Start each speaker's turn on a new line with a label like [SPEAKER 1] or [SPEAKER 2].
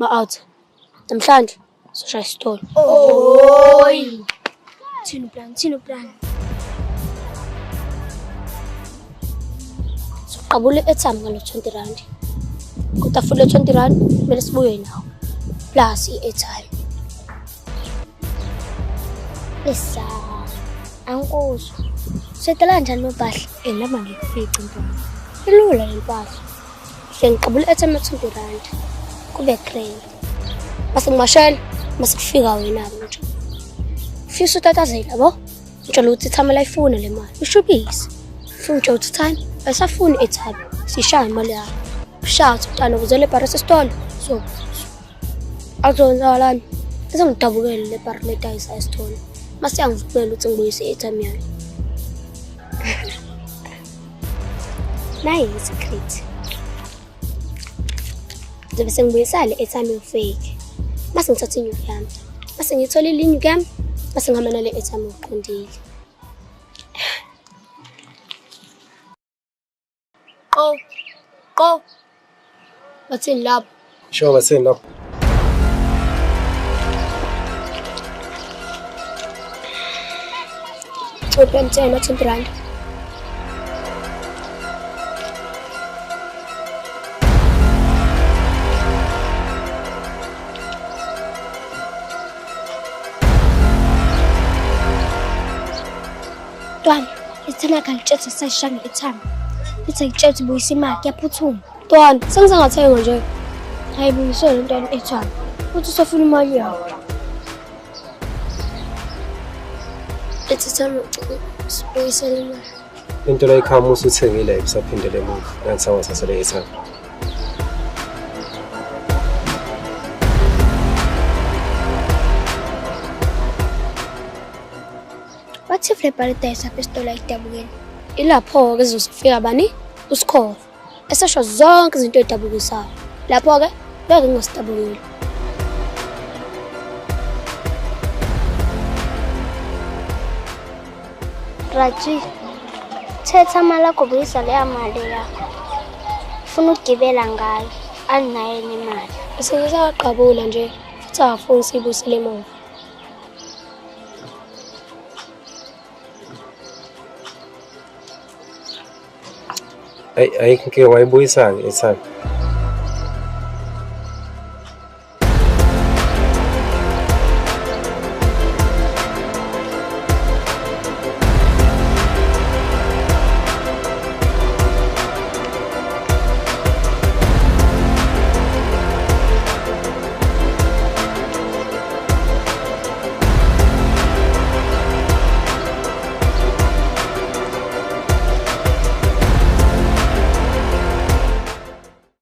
[SPEAKER 1] Ma-out. Namhlanje soshaya isitolo.
[SPEAKER 2] Oy! Thini plan, thini plan.
[SPEAKER 1] Soqabula i-airtime ngalo 20 rand. Kodwa futhi le 20 rand kumele sibuye nawo. Plus i-airtime.
[SPEAKER 2] Esa. Angikuzwa. Setela kanjani nopahla?
[SPEAKER 1] Eh noma ngikufice ntombi. Ilula le mpahla. Sengiqabula i-airtime ya 20 rand. Kube grand. Mase ngimashela mase kufika wena-ke nje. Ufisa utatazela yabo? Ngitshela ukuthi ithama layifuna le mali. Ushubise. Ufike ngitshela ukuthi time ayisafuni i-airtime. Sishaya imali yakho. Ushaya uthi mntana ukuze le bhara sesitolo. So azonzakalani? Esengidabukele le bhara ledayisa esitolo. Mase yangivumela ukuthi ngibuyise i-airtime yami. Nayi i-secret. Ngizobe sengibuyisa le airtime ewu-fake. Mase ngithatha inyuku yami. Mase ngiyitholile inyuku yami, mase ngihamba nale airtime ngokuqondile. Qo. Qo. Bathini lapho?
[SPEAKER 3] Sho bathini lapho?
[SPEAKER 1] Open 10, 20 rand.
[SPEAKER 2] Ntwana, ithena kalitshetse sashange ithanga. Ithi ayitshetse buyisa imali kuyaphuthuma.
[SPEAKER 1] Ntwana, sengisengathenga nje.
[SPEAKER 2] Ayibuyisele ntwana ithanga. Uthi usafuna imali yakho.
[SPEAKER 1] Ithi thana sibuyisele imali.
[SPEAKER 3] Into la ikhama usuthengile usaphindele emuva. Ngathi awathatha le airtime.
[SPEAKER 2] Wathi Paradise apha esitolo ayidabukeni.
[SPEAKER 1] Ilapho-ke ezosifika bani? Usikhova. Esesho zonke izinto ey'dabukisayo. Lapho-ke ngeke ngingasidabukeli.
[SPEAKER 2] Raji, thetha imali yakho buyisa leya mali yakho. Ufuna ukugibela ngayo, anginayo enye imali.
[SPEAKER 1] Bese ngisaqabula nje futhi akafuni siyibuyisele emuva.
[SPEAKER 3] Ayi ayikho inkinga wayibuyisa-ke i-airtime.